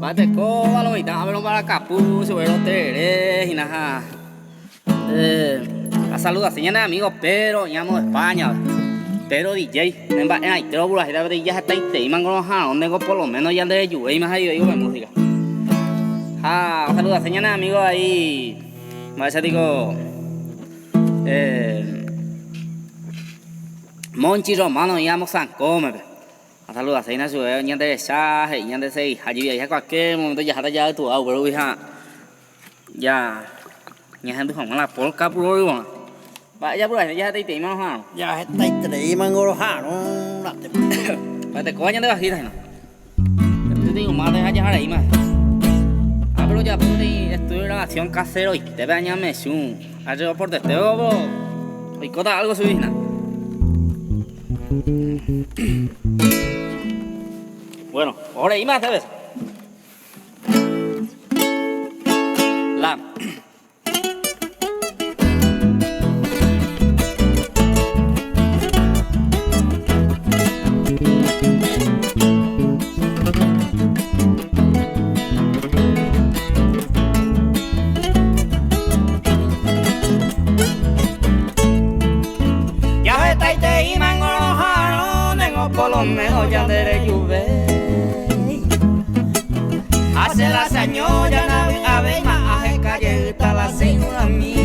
Mba'etekóva lo mitã ápe rombarakapu chupe roterere hína ha asaludase ñane amigo Pedro oĩramo España-pe. Pedro DJ, ne mba'erãite ropurahéita peteĩ jahetaiteíma ngoroha'arõ ndéko por lo menos janderejuvéima ha ivéi upe música. Ha asaludase ñane amigo ahí mba'éicha piko Monchi Romano oĩramo Sankómepe. Asaludaséina chupe ñanderecha he'i ñandesegíha jepi ha cualquier momento jaháta ja'ytu'a upérupi ha ja ñahendu hag̃ua la polka puroryva'erã. Mba'e japurahéi jahetaiteíma roha'arõ. Jahetaitereímango roha'arõ rate. Mba'etekóva ñande vajita hína. Peteĩ mate ha jahareíma. Ha péro ojapo peteĩ estudio de grabación caseroitépe añamechũ. Arreoportetévo oikóta algo chugui hína. Bueno, oreíma esta vez. La. Jahetaiteímango roha'arõ nengo poloméno ñanderejuvéi. Ha che la cheaño janavy'avéima aheka jeýta la che irũrami.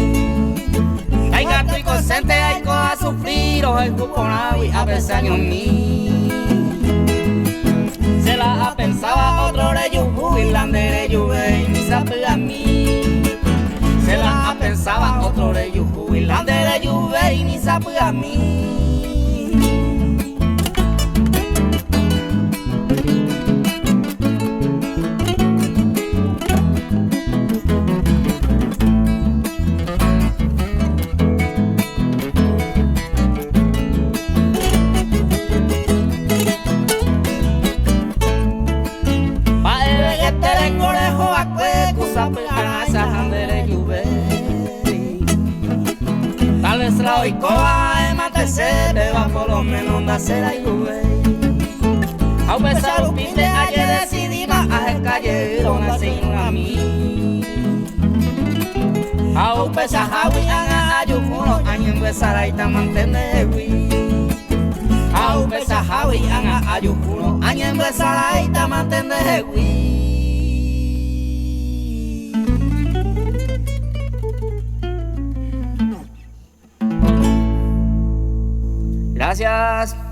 Ndaikatúi kochénte aiko asufri rohayhu porãgui ápe che añomi. Che la apensáva otro rejuhúgui la nderejuvéi mi sapy'ami. Che la apensáva otro rejuhúgui la nderejuvéi mi sapy'ami. Mba'eve rengo reho'akue ku sapy'arãcha ha nderejuvéi. Tal vez la oikóva ha'émante che, péva por lo menos ndacherayhuvéi. Ha upéicha rupínte ajedesidíma aheka jeýrõ nacheirũrami. Ha upeichahágui ág̃a ajuhúrõ añembyesaráitamante ndehegui. Ha upeichahágui ág̃a ajuhúrõ añembyesaráitamante ndehegui. Gracias.